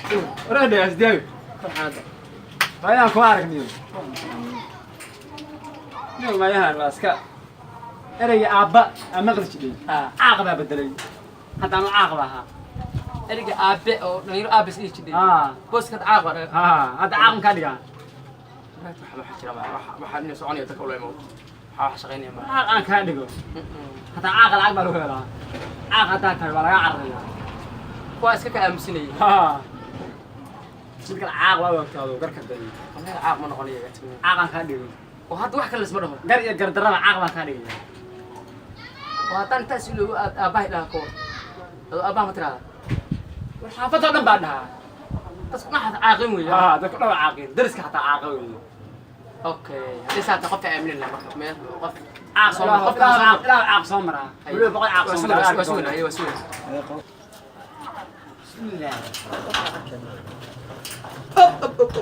Waraa asdaawi. Farxaada. Maayaan ku aragniyo. Niyo maayahan waa iska ereyga aabba aan maqli jiray. Caaq baa bedelay. Hadda anu caaq baa ahaa. Ereyga aabe oo dhalinyaro aabe is dhihi jiray. Haa. Booska caaq baa dhaga. Haa, hadda caaq kaa dhigaa. Waxa jira ma waxa inay soconaya dadka ula imow. Waxa wax shaqaynaya ma. Caaq aan kaa dhigo. Hataa caaqa lacag baa lagu helaa. Caaq haddaa tahay waa laga cararayaa. Kuwa iska ka aamusinayay. Haa. Mid kale caaq waa ogtaado garka day. Wallahi caaq ma noqonayo. Caaq aan kaa dhigo. Oo hadda wax kale isma dhaho. Gar iyo gardarrada caaq baan kaa dhigaya. Oo haddaan intaas iloobo aad aabbahay dhaha ka war. Adoo aabbaha ma tiraahdaa? War xaafadoo dhan baa dhahaa. Dadku dhan xataa caaqin weeye. Haa, dadku dhan waa caaqin. Dariska xataa caaqa weeye. Okay. Haddii saata qofka aaminin lahaa marka meel qof Caaq soo soo mara, qof qofka soo mara. ilaa caaq soo maraa. Weliba boqol caaq soo maraa. Waa sugana, waa sugana. Bismillaah.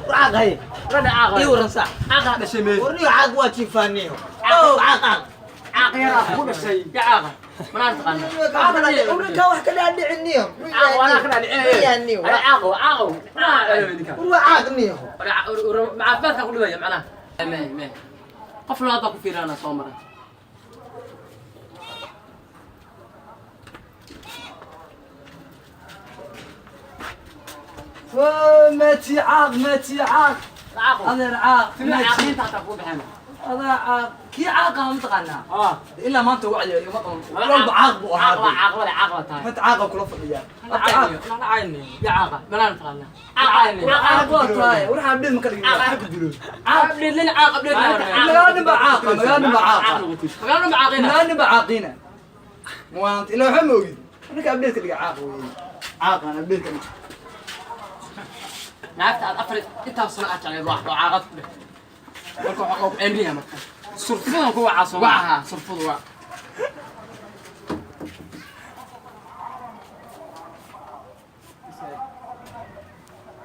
Caaq hay. Rada caaq. Ii waran sac. Caaq aa dhashay meel. Warniyo caaq waa jiifaaniyo. Oo caaq caaq. Caaq yaraa ku dhashay. Ya caaqa. Manaa taqaanaa. Warninkaa wax ka dhaadhiciniyo. Caaq waa anaa ka dhaadhicinaya. Ay caaqow, caaqow. Caaq War waa caaq niyo. Caafimaadka ku dhibaya macnaha. Mee mee. Qof labaad baa ku fiirana soo mara. ماتي عاق ماتي عاق. Caaqow. adeer caaq. Timir caaqiinta xataa kuu baxeen. adaa caaq kii caaqa ma taqaanaa? Ah. Ilaa maanta wacyi ima qaban walba caaq buu Caaq waa ahaa. caaq wale caaq waa tahay. Mid caaqa kula fadhiyaa. Ya caaqa. Manaa taqaanaa. Caaq waa tahay waxaan dhid ma ka dhigin. Caaq dheedlin caaq dheedlin. Magaalo nin baa caaqa, magaalo nin baa caaqa. Magaalada ma caaqina. Magaalo nin baa caaqiina maanta ilaa waxba ma ogid ninka abdheed ka dhiga caaq weeye caaqan abdheed ka dhiga. Naagta aad afar intaas sano aad jecleed waa caaqad ku dheh. Marka waxa ku cimriya marka. Surfudan ku wacaa soo Waa mara. ahaa surfudu waa.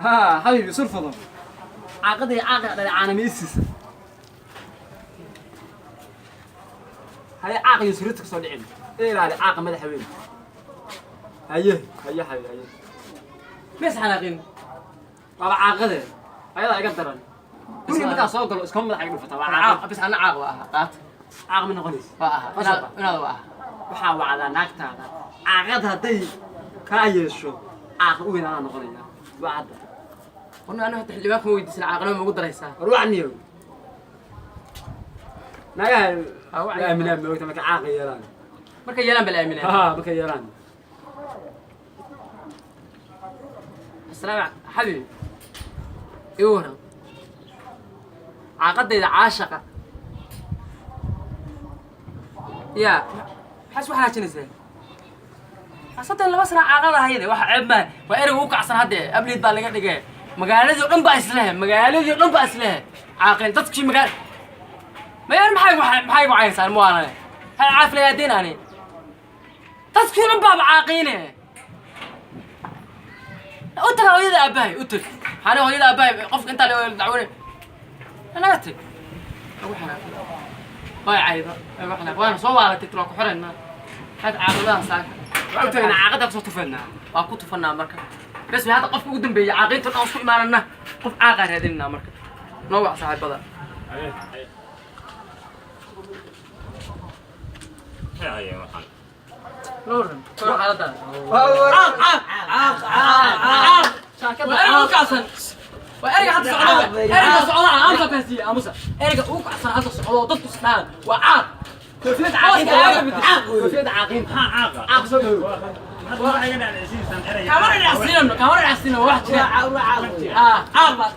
Haa, xabiibi surfudan. Caaqadii caaqa dhalay caanamiisiisa. Haye caaq iyo surita kasoo dhicin. Ilaali caaqa madaxa weyn. Haye, haye xabiibi, haye. Mees xanaaqin. Waaba caaqadee. Ayadaa iga daran. Guriga markaa soo galo iskama madaxa iga dhufataa. Waa caaqad. Caaq bis ana caaq waa ahaa. Qaat. Caaq ma noqonaysa. Waa ahaa. Inaad waa ahaa. Waxaa wacdaa naagtaada. Caaqad hadday kaa yeesho, caaqa u weyn anaa noqonaya. Waa cadda. Warna aniga hadda xildhibaan kuma weydiisan caaqnimo ma ugu daraysaa. War wacniyow. Naagaha la aaminaa ma ogta markay caaqa yeelaan. Markay yeelaan bal aaminaa. Haa, markay yeelaan. Assalaamu calaykum xabiibi. Ii waran. Caaqadayda caashaqa. Yaa maxaad isku xanaajinaysaa? Soddon laba sano caaqada ahayde waxa ceeb maaha. Waa ereyga ugu kacsan hadde abliid baa laga dhigay. Magaaladii oo dhan baa islehe, magaaladii oo dhan baa islehe. Caaqeen dadkii magaal. Mayaan maxay maxay igu cayaysaan muwaanane? Maxay caaflayaadeen ani? Dadkii oo dhan baaba caaqiine. U tag hooyada aabbahay, u tag. Maxaana hooyada aabbahay qofka intaa la dacwone. Naga tag. Ugu xanaaqay. Way caydo, way ugu xanaaqay. Waana soo waalatay tir waa ku xiraynaa. Maxaad caaqadahan saaka? Waa u tagnaa caaqada kusoo tufanaa. Waa ku tufanaa marka. Bes way hadda qofka ugu dambeeyay caaqiinta dhan isku imaanana qof caaqaa raadinaa marka. Noo wac saaxiibada. Looran, kor xaaladda. Caaq caaq caaq caaq. Waa ereyga ugu kacsan. Waa ereyga hadda socda. Ereyga socda aan aamusa fahansiiye aamusa. Ereyga ugu kacsan hadda socda oo dadku isdhahaan waa caaq. Koofiyad caaqiinta. Koofiyad caaqiinta. Caaq soo dhow. Kaamana dhacsiinano, kaamana dhacsiinano wax jira. Waa caaq. Ah, caaq baa.